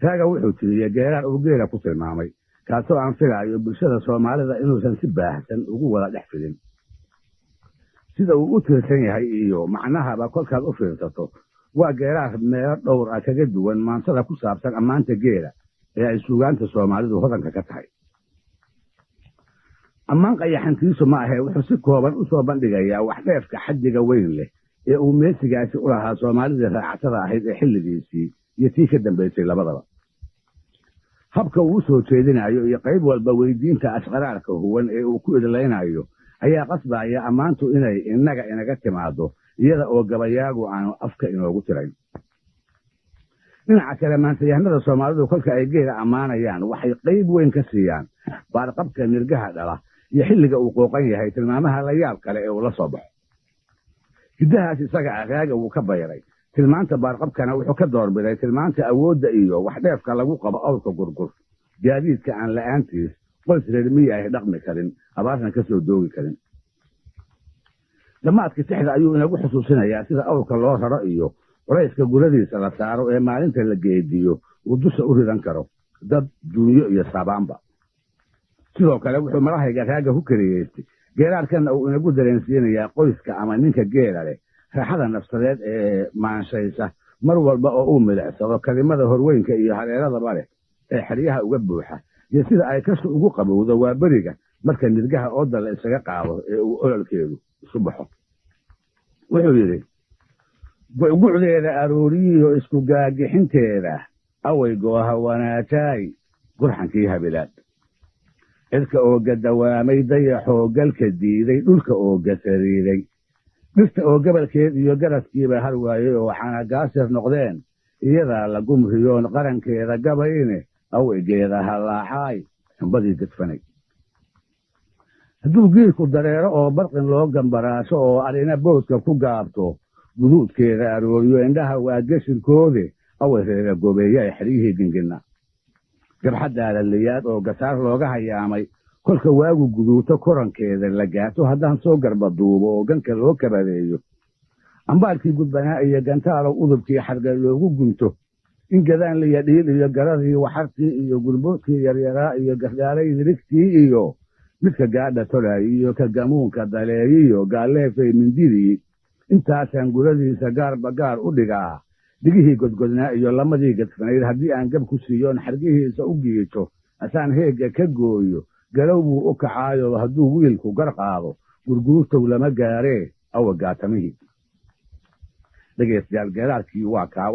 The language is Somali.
Raaga wuxuu tiriyey geeraar uu geela ku tilmaamay, kaasoo aan filaayo bulshada Soomaalida inuusan si baahsan ugu wada dhex fidin. Sida uu u tiirsan yahay iyo macnahaba kolkaad u fiirsato, waa geeraar meelo dhowr ah kaga duwan maansada ku saabsan ammaanta geela ee ay suugaanta Soomaalidu hodanka ka tahay. Ammaan qayaxantiisu ma ahee, wuxuu si kooban u soo bandhigayaa wax dheefka xaddiga weyn leh ee uu meesigaasi u lahaa Soomaalidii raacatada ahayd ee xilligiisii iyo tii ka dambaysay labadaba. Habka uu u soo jeedinayo iyo qayb walba weydiinta ashqaraarka huwan ee uu ku idlaynayo ayaa qasbaya ammaantu inay innaga inaga timaaddo, iyada oo gabayaagu aanu afka inoogu tirayn. Dhinaca kale, maantayahanada Soomaalidu kolka ay geela ammaanayaan waxay qayb weyn ka siiyaan baarqabka nirgaha dhala iyo xilliga uu qooqan yahay, tilmaamaha la yaab kale ee uu la soo baxo. Hiddahaas isaga ah Raaga wuu ka bayray. Tilmaanta baarqabkana wuxuu ka doorbiday tilmaanta awoodda iyo waxdheefka lagu qabo awrka gurgur, gaadiidka aan la'aantiis qoys reer miyi ay dhaqmi karin, abaarna ka soo doogi karin. Dhammaadka tixda ayuu inagu xusuusinayaa sida awrka loo raro iyo culayska guradiisa la saaro ee maalinta la geediyo uu dusha u ridan karo dad, duunyo iyo saabaanba. Sidoo kale wuxuu malahayga Raaga ku keliyeystay geeraarkanna uu inagu dareensiinayaa qoyska ama ninka geela leh raaxada nafsadeed ee maanshaysa mar walba oo uu milicsado kalimada horweynka iyo hareeradaba leh ee xeryaha uga buuxa, iyo sida ay kashu ugu qabowdo waa beriga marka nirgaha ooda la isaga qaado ee uu ololkeedu isu baxo. Wuxuu yidhi: gucgucdeeda arooriyiyo isku gaagixinteeda away gooha wanaajaay gurxankii habilaad, cirka oo gadawaamay, dayaxoo galka diiday, dhulka oo gasariiday, dhirta oo gabalkeed iyo garaskiiba har waayey oo xanagaasir noqdeen, iyadaa la gumriyoon qarankeeda gabayne awaygeeda hallaacaay xumbadii gadfanay. Hadduu giirku dareero oo barqin loo gambaraasho oo arina boodka ku gaabto, guduudkeeda arooriyo indhaha waa geshirkoode away reera gobeeyaay xeryihii gingina. Gabxaddaada liyaad oo gasaar looga hayaamay kolka waagu guduuto korankeeda la gaato, haddaan soo garba duubo oo ganka loo kabadeeyo, ambaalkii gudbanaa iyo gantaalow udubkii xarga loogu gunto, in gadaanliya dhiil iyo garadii waxartii iyo gurboodkii yaryaraa iyo gardhaalay nirigtii iyo midka gaadha tolay iyo ka gamuunka daleeyiyo gaalleefay mindidii, intaasaan guradiisa gaarba gaar u dhigaa. Dhigihii godgodnaa iyo lamadii gadfanayd haddii aan gab ku siiyoon xargihiisa u giijo, asaan heegga ka gooyo, galow buu u kacaayo hadduu wiilku gar qaado gurguurtow lama gaaree awa gaatamihii. Dhegaystayaal, geeraarkii waa kaa.